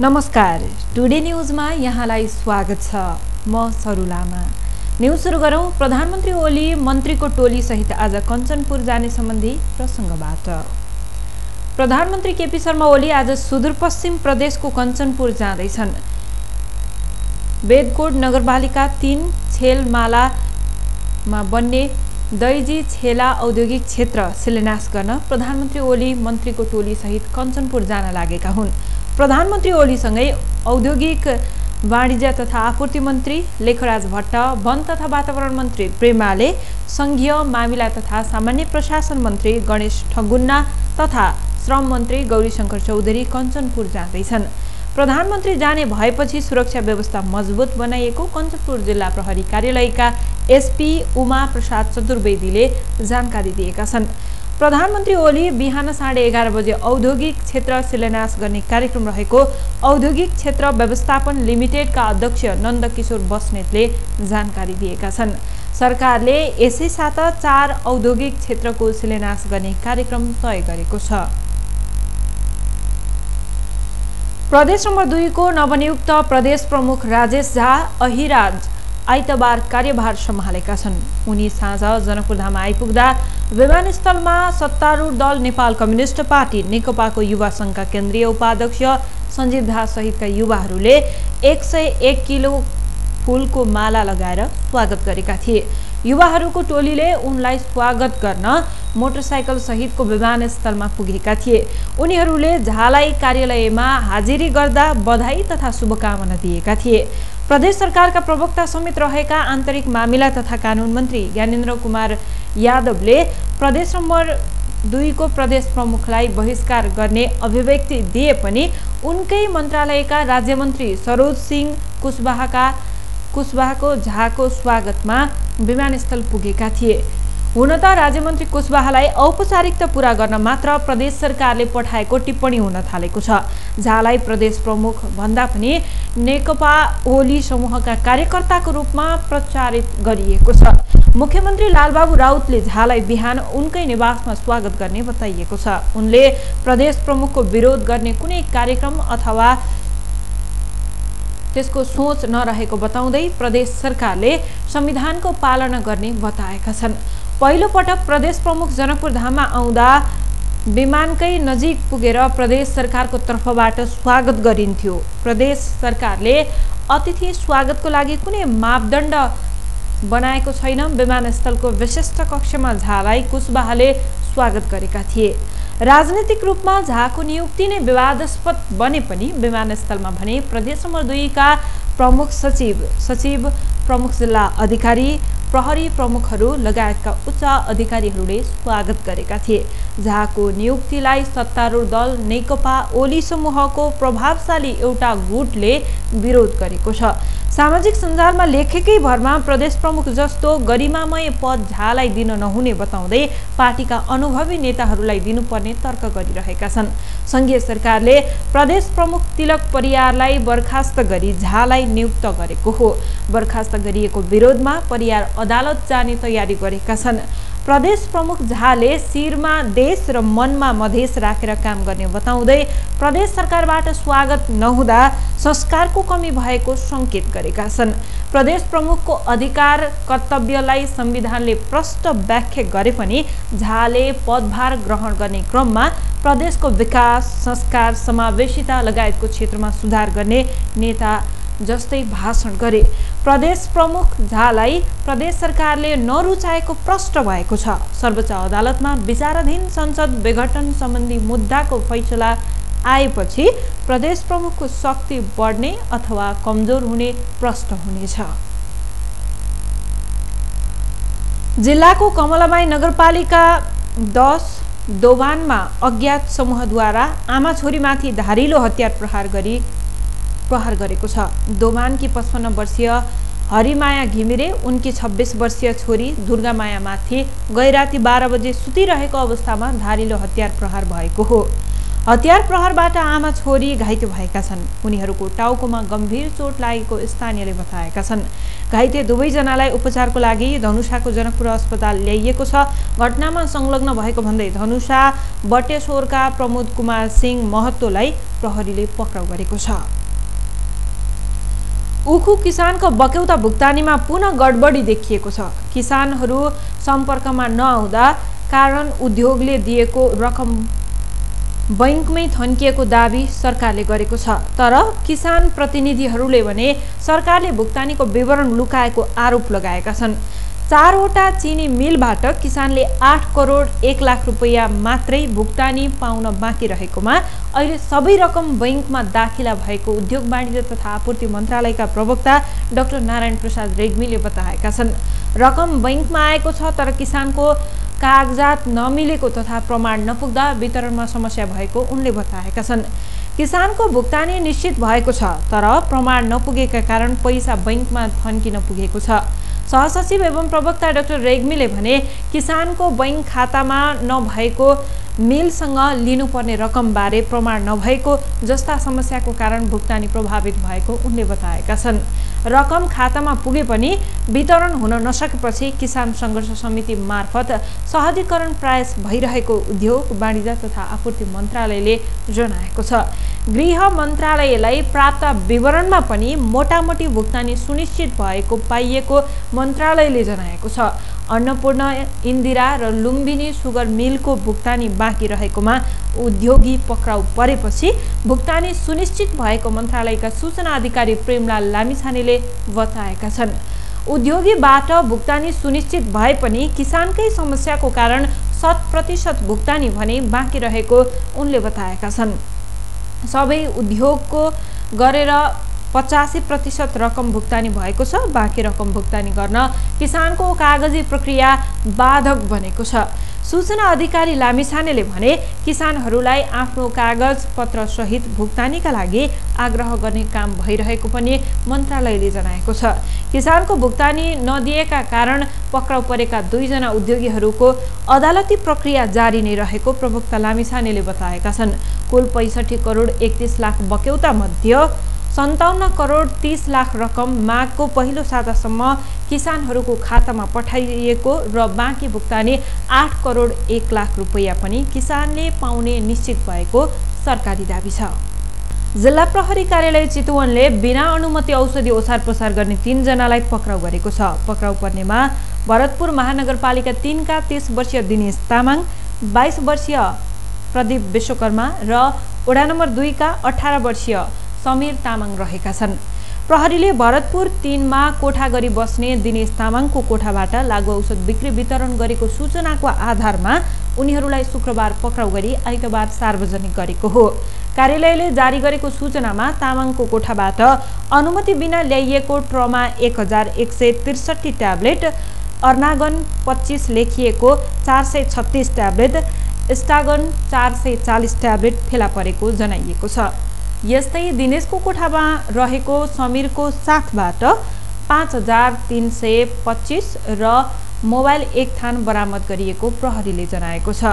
नमस्कार, टुडे न्यूजमा यहाँलाई स्वागत छ। म सरुलामा। न्यूज सुरु गरौं। प्रधानमन्त्री ओली मन्त्रीको टोली सहित आज कञ्चनपुर जाने सम्बन्धी प्रसंगबाट। प्रधानमन्त्री केपी शर्मा ओली आज सुदूरपश्चिम प्रदेशको कञ्चनपुर जाँदैछन्। बेदकोट नगरपालिका 3 छेलमालामा बन्ने दैजी छेला औद्योगिक क्षेत्र शिलान्यास गर्न प्रधानमन्त्री ओली मन्त्रीको टोली सहित कञ्चनपुर जान लागेका हुन्। प्रधानमन्त्री ओलीसँगै औद्योगिक वाणिज्य तथा आपूर्ति मन्त्री लेखराज भट्ट, वन तथा वातावरण मन्त्री प्रेमाले, संघीय मामिला तथा सामान्य प्रशासन मन्त्री गणेश ठगुन्ना तथा श्रम मन्त्री गौरीशंकर चौधरी कञ्चनपुर जाँदैछन्। प्रधानमन्त्री जाने भएपछि सुरक्षा व्यवस्था मजबुत बनाइएको कञ्चनपुर जिल्ला प्रहरी कार्यालयका एसपी उमा प्रसाद चतुर्वेदीले जानकारी दिएका छन्। प्रधानमन्त्री ओली बिहान 11:30 बजे औद्योगिक क्षेत्र शिलान्यास गर्ने कार्यक्रम रहेको औद्योगिक क्षेत्र व्यवस्थापन लिमिटेडका अध्यक्ष नन्दकिशोर बस्नेतले जानकारी दिएका छन्। सरकारले यसै साथ 4 औद्योगिक क्षेत्रको शिलान्यास गर्ने कार्यक्रम तय गरेको छ। प्रदेश नम्बर 2 को नवनियुक्त प्रदेश प्रमुख राजेश झा अहिराज आइतबार कार्यभार सम्हालेका छन्। उनी साँझ जनकपुरधाम आइपुग्दा विमानस्थलमा सत्तारूढ दल नेपाल कम्युनिस्ट पार्टी नेकपाको युवा संघका केन्द्रीय उपाध्यक्ष सञ्जीव झा सहितका युवाहरूले 101 किलो फूलको माला लगाएर स्वागत गरेका थिए। युवाहरूको टोलीले उनलाई स्वागत गर्न मोटरसाइकल सहितको विमानस्थलमा पुगेका थिए। उनीहरूले झालाई कार्यालयमा हाजिरी गर्दा बधाई तथा शुभकामना दिएका थिए। प्रदेश सरकारका प्रवक्ता समेत रहेका आन्तरिक मामिला तथा कानून मन्त्री ज्ञानेन्द्र कुमार यादवले प्रदेश नम्बर 2 को प्रदेश प्रमुखलाई बहिष्कार गर्ने अभिव्यक्ति दिए पनि उनकै मन्त्रालयका राज्यमन्त्री सरोज सिंह कुशवाहाको झाको स्वागतमा विमानस्थल पुगेका थिए। हुन त राज्यमन्त्री कुशवाहालाई औपचारिकता पूरा गर्न मात्र प्रदेश सरकारले पठाएको टिप्पणी हुन थालेको छ। झालाई प्रदेश प्रमुख भन्दा पनि नेकपा ओली समूहका कार्यकर्ताको रूपमा प्रचारित गरिएको छ। मुख्यमन्त्री लालबाबु राउतले झालाई बिहान उनकै निवासमा स्वागत गर्ने बताइएको छ। उनले प्रदेश प्रमुखको विरोध गर्ने कुनै कार्यक्रम अथवा त्यसको सोच नरहेको बताउँदै प्रदेश सरकारले संविधानको पालना गर्ने बताएका छन्। पहिलो पटक प्रदेश प्रमुख जनकपुरधाममा आउँदा विमानकै नजिक पुगेर प्रदेश सरकारको तर्फबाट स्वागत गरिन्थ्यो। प्रदेश सरकारले अतिथि स्वागतको लागि कुनै मापदण्ड बनाएको छैन। विमानस्थलको विशिष्ट कक्षमा झालाई कुशवाहाले स्वागत गरेका थिए। राजनीतिक रूपमा झाको नियुक्ति नै विवादास्पद बने पनि विमानस्थलमा भने प्रदेश नम्बर 2 का प्रमुख सचिव प्रमुख जिल्ला अधिकारी प्रहरी प्रमुखहरू लगायतका उच्च अधिकारीहरूले स्वागत गरेका थिए। झाको नियुक्तिलाई सत्तारूढ दल नेकपा ओली समूहको प्रभावशाली एउटा गुटले विरोध गरेको छ। सामाजिक सञ्जालमा लेखेकै भरमा प्रदेश प्रमुख जस्तो गरिमामय पद झालाई दिन नहुने बताउँदै पार्टीका अनुभवी नेताहरूलाई दिनुपर्ने तर्क गरिरहेका छन्। संघीय सरकारले प्रदेश प्रमुख तिलक परियारलाई बर्खास्त गरी झालाई नियुक्त गरेको हो। बर्खास्त गरिएको विरोधमा परियार अदालत जाने तयारी गरेका छन्। प्रदेश प्रमुख झाले शिरमा देश र मनमा मधेस राखेर काम गर्ने बताउँदै प्रदेश सरकारबाट स्वागत नहुँदा संस्कारको कमी भएको संकेत गरेका छन्। प्रदेश प्रमुखको अधिकार कर्तव्यलाई संविधानले प्रष्ट व्याख्या गरे पनि झाले पदभार ग्रहण गर्ने क्रममा प्रदेशको विकास, संस्कार, समावेशिता लगायतको क्षेत्रमा सुधार गर्ने नेता जस्तै भाषण गरे। प्रदेश प्रमुख झालाई प्रदेश सरकारले नरुचाएको प्रष्ट भएको छ। सर्वोच्च अदालतमा विचाराधीन संसद विघटन सम्बन्धी मुद्दाको फैसला आएपछि प्रदेश प्रमुखको शक्ति बढ्ने अथवा कमजोर हुने प्रष्ट हुनेछ। जिल्लाको कमलामाई नगरपालिका 10 दोभानमा अज्ञात समूहद्वारा आमा छोरीमाथि धारिलो हतियार प्रहार गरेको छ। दोभानकी 55 वर्षीय हरिमाया घिमिरे उनकी 26 वर्षीय छोरी दुर्गामाया माथि गैराती 12 बजे सुतिरहेको अवस्थामा धारिलो हतियार प्रहार भएको हो। हतियार प्रहारबाट आमा छोरी घाइते भएका छन्। उनीहरूको टाउकोमा गम्भीर चोट लागेको स्थानीयले बताएका छन्। घाइते दुवैजनालाई उपचारको लागि धनुषाको जनकपुर अस्पताल ल्याइएको छ। घटनामा संलग्न भएको भन्दै धनुषा बटेश्वरका प्रमोद कुमार सिंह महतोलाई प्रहरीले पक्राउ गरेको छ। उखु किसानको बक्यौता भुक्तानीमा पुनः गडबडी देखिएको छ। किसानहरू सम्पर्कमा नआउँदा कारण उद्योगले दिएको रकम बैंकमै थन्किएको दाबी सरकारले गरेको छ। तर किसान प्रतिनिधिहरूले भने सरकारले भुक्तानीको विवरण लुकाएको आरोप लगाएका छन्। 4 वटा चिनी मिलबाट किसानले 8 करोड 1 लाख रुपैयाँ मात्रै भुक्तानी पाउन बाँकी रहेकोमा अहिले सबै रकम बैंकमा दाखिला भएको उद्योग वाणिज्य तथा आपूर्ति मन्त्रालयका प्रवक्ता डाक्टर नारायण प्रसाद रेग्मीले बताएका छन्। रकम बैंकमा आएको छ तर किसानको कागजात नमिलेको तथा प्रमाण नपुग्दा वितरणमा समस्या भएको उनले बताएका छन्। किसानको भुक्तानी निश्चित भएको छ तर प्रमाण नपुगेका कारण पैसा बैंकमा थन्किन पुगेको छ। सहसचिव एवं प्रवक्ता डाक्टर रेग्मीले भने किसानको बैंक खातामा नभएको मिलसँग लिनुपर्ने रकमबारे प्रमाण नभएको जस्ता समस्याको कारण भुक्तानी प्रभावित भएको उनले बताएका छन्। रकम खातामा पुगे पनि वितरण हुन नसकेपछि किसान संघर्ष समिति मार्फत सहजीकरण प्रयास भइरहेको उद्योग वाणिज्य तथा आपूर्ति मन्त्रालयले जनाएको छ। गृह मन्त्रालयलाई प्राप्त विवरणमा पनि मोटामोटी भुक्तानी सुनिश्चित भएको पाइएको मन्त्रालयले जनाएको छ। अन्नपूर्ण इन्दिरा र लुम्बिनी सुगर मिलको भुक्तानी बाँकी रहेकोमा उद्योगी पक्राउ परेपछि भुक्तानी सुनिश्चित भएको मन्त्रालयका सूचना अधिकारी प्रेमलाल लामिछानेले बताएका छन्। उद्योगीबाट भुक्तानी सुनिश्चित भए पनि किसानकै समस्याको कारण 100% भुक्तानी भने बाँकी रहेको उनले बताएका छन्। सबै उद्योगको गरेर 85% रकम भुक्तानी भएको छ। बाँकी रकम भुक्तानी गर्न किसानको कागजी प्रक्रिया बाधक बनेको छ। सूचना अधिकारी लामिछानेले भने किसानहरूलाई आफ्नो कागज पत्र सहित भुक्तानीका लागि आग्रह गर्ने काम भइरहेको पनि मन्त्रालयले जनाएको छ। किसानको भुक्तानी नदिएका कारण पक्राउ परेका 2 जना उद्योगीहरूको अदालती प्रक्रिया जारी नै रहेको प्रवक्ता लामिछानेले बताएका छन्। कुल 65 करोड 31 लाख बक्यौता मध्ये 57 करोड 30 लाख रकम माघको पहिलो सातासम्म किसानहरूको खातामा पठाइएको र बाँकी भुक्तानी 8 करोड 1 लाख रुपैयाँ पनि किसानले पाउने निश्चित भएको सरकारी दाबी छ। जिल्ला प्रहरी कार्यालय चितवनले बिना अनुमति औषधि ओसार पसार गर्ने 3 जनालाई पक्राउ गरेको छ। पक्राउ पर्नेमा भरतपुर महानगरपालिका 3 का 30 वर्षीय दिनेश तामाङ, 22 वर्षीय प्रदीप विश्वकर्मा र वडा नम्बर 2 का 18 वर्षीय समीर तामाङ रहेका छन्। प्रहरीले भरतपुर 3 मा कोठा गरी बस्ने दिनेश तामाङको कोठाबाट लागु औषध बिक्री वितरण गरेको सूचनाको आधारमा उनीहरूलाई शुक्रबार पक्राउ गरी आइतबार सार्वजनिक गरेको हो। कार्यालयले जारी गरेको सूचनामा तामाङको कोठाबाट अनुमति बिना ल्याइएको ट्रमा 1163 ट्याब्लेट, अर्नागन 25 लेखिएको 436 ट्याब्लेट, स्टागन 440 ट्याब्लेट फेला परेको जनाइएको छ। यस्तै दिनेशको कोठामा रहेको समीरको साथबाट 5325 र मोबाइल 1 थान बरामद गरिएको प्रहरीले जनाएको छ।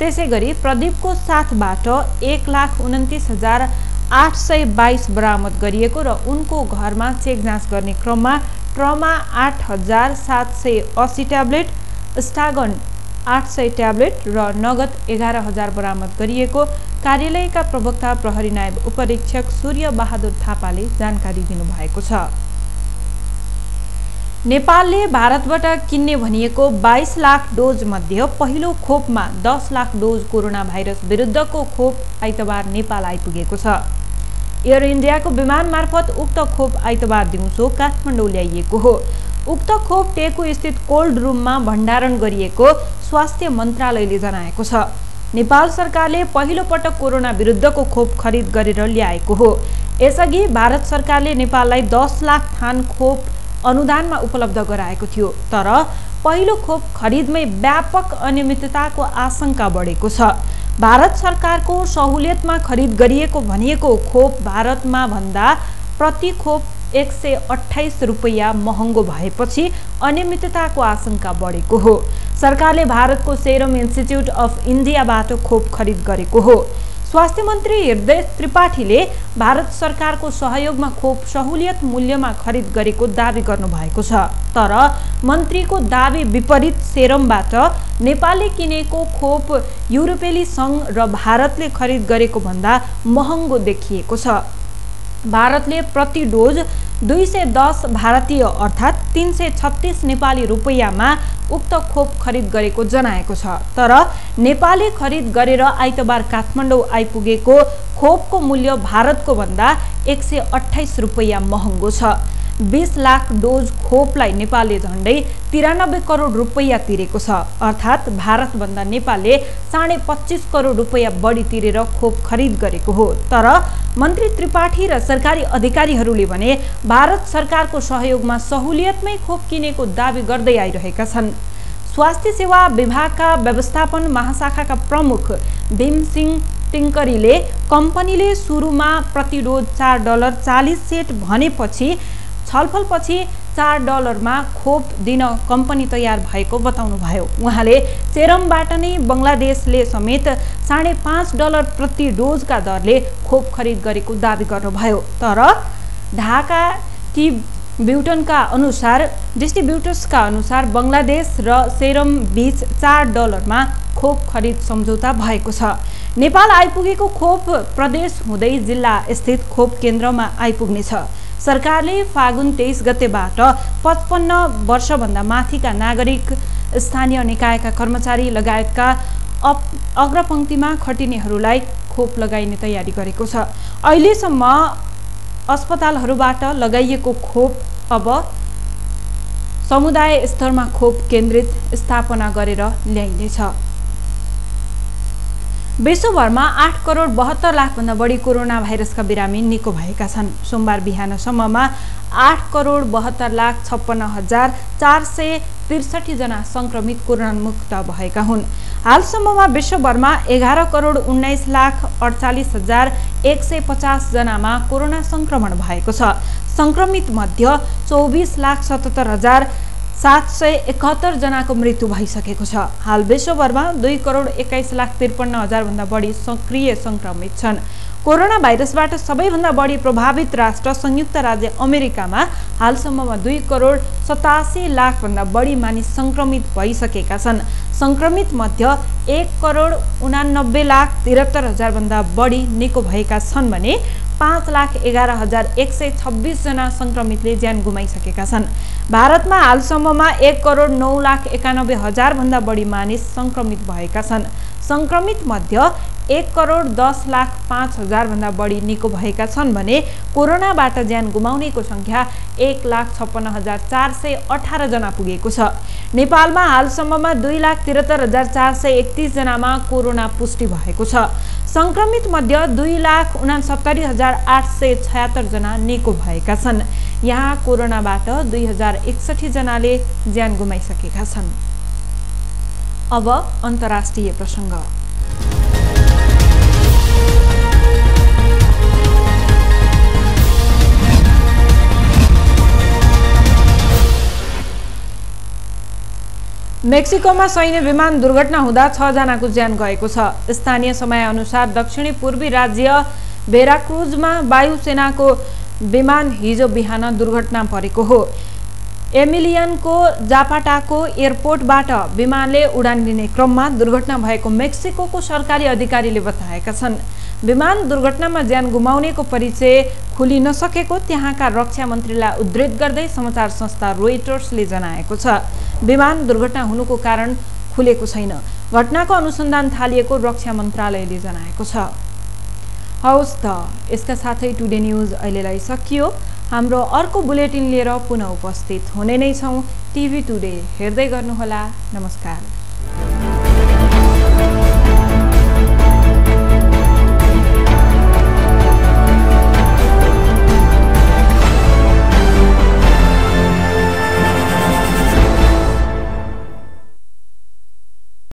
त्यसैगरी प्रदीपको साथबाट 1,29,822 बरामद गरिएको र उनको घरमा चेक जाँच गर्ने क्रममा ट्रमा 8,780 ट्याब्लेट, स्टागन 800 ट्याब्लेट र नगद 11,000 बरामद गरिएको कार्यालयका प्रवक्ता प्रहरी नायब उपरीक्षक सूर्य बहादुर थापाले जानकारी दिनुभएको छ। नेपालले भारतबाट किन्ने भनिएको 22 लाख डोज मध्ये पहिलो खोपमा 10 लाख डोज कोरोना भाइरस विरुद्धको खोप आइतबार नेपाल आइपुगेको छ। एयर इन्डियाको विमान मार्फत उक्त खोप आइतबार दिउँसो काठमाडौँ ल्याइएको हो। उक्त खोप टेकु स्थित कोल्ड रुममा भण्डारण गरिएको स्वास्थ्य मन्त्रालयले जनाएको छ। नेपाल सरकारले पहिलो पटक कोरोना विरुद्धको खोप खरिद गरेर ल्याएको हो। यसअघि भारत सरकारले नेपाललाई 10 लाख थान खोप अनुदानमा उपलब्ध गराएको थियो। तर पहिलो खोप खरिदमै व्यापक अनियमितताको आशंका बढेको छ। भारत सरकारको सहुलियतमा खरिद गरिएको भनिएको खोप भारतमा भन्दा प्रति खोप 128 रुपैयाँ महँगो भएपछि अनियमितताको आशंका बढेको हो। सरकारले भारतको सेरम इन्स्टिच्युट अफ इन्डियाबाट खोप खरिद गरेको हो। स्वास्थ्य मन्त्री हृदय त्रिपाठीले भारत सरकारको सहयोगमा खोप सहुलियत मूल्यमा खरिद गरेको दावी गर्नुभएको छ। तर मन्त्रीको दावी विपरीत सेरमबाट नेपालले किनेको खोप युरोपेली संघ र भारतले खरिद गरेको भन्दा महँगो देखिएको छ। भारतले प्रति डोज 210 भारतीय अर्थात् 336 नेपाली रुपैयाँमा उक्त खोप खरिद गरेको जनाएको छ। तर नेपालले खरिद गरेर आइतबार काठमाडौँ आइपुगेको खोपको मूल्य भारतको भन्दा 128 रुपैयाँ महँगो छ। 20 लाख डोज खोपलाई नेपालले झण्डै 93 करोड रुपैयाँ तिरेको छ। अर्थात् भारतभन्दा नेपालले 25.5 करोड रुपैयाँ बढी तिरेर खोप खरिद गरेको हो। तर मन्त्री त्रिपाठी र सरकारी अधिकारीहरूले भने भारत सरकारको सहयोगमा सहुलियतमै खोप किनेको दावी गर्दै आइरहेका छन्। स्वास्थ्य सेवा विभागका व्यवस्थापन महाशाखाका प्रमुख भीमसिंह टिङ्करीले कम्पनीले सुरुमा प्रति डोज $4.40 भनेपछि छलफलपछि $4 खोप दिन कम्पनी तयार भएको बताउनुभयो। उहाँले सेरमबाट नै बङ्गलादेशले समेत $5.5 प्रति डोजका दरले खोप खरिद गरेको दावी गर्नुभयो। तर ढाका डिस्ट्रिब्युटर्सका अनुसार बङ्गलादेश र सेरम बीच $4 खोप खरिद सम्झौता भएको छ। नेपाल आइपुगेको खोप प्रदेश हुँदै जिल्ला स्थित खोप केन्द्रमा आइपुग्नेछ। सरकारले फागुन 23 गतेबाट 55 वर्षभन्दा माथिका नागरिक, स्थानीय निकायका कर्मचारी लगायतका अग्रपङ्क्तिमा खटिनेहरूलाई खोप लगाइने तयारी गरेको छ। अहिलेसम्म अस्पतालहरूबाट लगाइएको खोप अब समुदाय स्तरमा खोप केन्द्रित स्थापना गरेर ल्याइनेछ। विश्वभरमा 8 करोड 72 लाखभन्दा बढी कोरोना भाइरसका बिरामी निको भएका छन्। सोमबार बिहानसम्ममा 8 करोड 72 लाख 56 हजार 463 जना संक्रमित कोरोना मुक्त भएका हुन्। हालसम्ममा विश्वभरमा 11 करोड 19 लाख 48 हजार 150 जनामा कोरोना संक्रमण भएको छ। संक्रमित मध्ये 24 लाख 77 हजार 771 जनाको मृत्यु भइसकेको छ। हाल विश्वभरमा 2 करोड 21 लाख 53 हजार भन्दा बढी सक्रिय संक्रमित छन्। कोरोना भाइरसबाट सबैभन्दा बढी प्रभावित राष्ट्र संयुक्त राज्य अमेरिकामा हालसम्ममा 2 करोड 87 लाख भन्दा बढी मानिस संक्रमित भइसकेका छन्। संक्रमित मध्ये 1 करोड 89 लाख 73 हजार भन्दा बढी निको भएका छन् भने 5 लाख 11 हजार 126 जना संक्रमितले ज्यान गुमाइसकेका छन्। भारतमा हालसम्ममा 1 करोड 9 लाख 91 हजार भन्दा बढी मानिस संक्रमित भएका छन्। संक्रमित मध्ये 1 करोड 10 लाख 5 हजार भन्दा बढी निको भएका छन् भने कोरोनाबाट ज्यान गुमाउनेको संख्या 1 लाख 56 हजार 418 जना पुगेको छ। नेपालमा हालसम्ममा 2 लाख 73 हजार 431 जनामा कोरोना पुष्टि भएको छ। संक्रमित मध्ये 2 लाख 69 हजार 876 जना निको भएका छन्। यहाँ कोरोनाबाट 2061 जनाले ज्यान गुमाइसकेका छन्। अब अन्तर्राष्ट्रिय प्रसङ्ग। मेक्सिकोमा सैन्य विमान दुर्घटना हुँदा 6 जनाको ज्यान गएको छ। स्थानीय समयअनुसार दक्षिणी पूर्वी राज्य भेराक्रुजमा वायुसेनाको विमान हिजो बिहान दुर्घटना परेको हो। एमिलियनको जापाटाको एयरपोर्टबाट विमानले उडान लिने क्रममा दुर्घटना भएको मेक्सिकोको सरकारी अधिकारीले बताएका छन्। विमान दुर्घटनामा ज्यान गुमाउनेको परिचय खुली नसकेको त्यहाँका रक्षा मन्त्रीलाई उद्धृत गर्दै समाचार संस्था रोइटर्सले जनाएको छ। विमान दुर्घटना हुनुको कारण खुलेको छैन। घटनाको अनुसन्धान थालिएको रक्षा मन्त्रालयले जनाएको छ। हौस् त, यसका साथै टुडे न्युज अहिलेलाई सकियो। हाम्रो अर्को बुलेटिन लिएर पुनः उपस्थित हुने नै छौँ। टिभी टुडे हेर्दै गर्नुहोला। नमस्कार।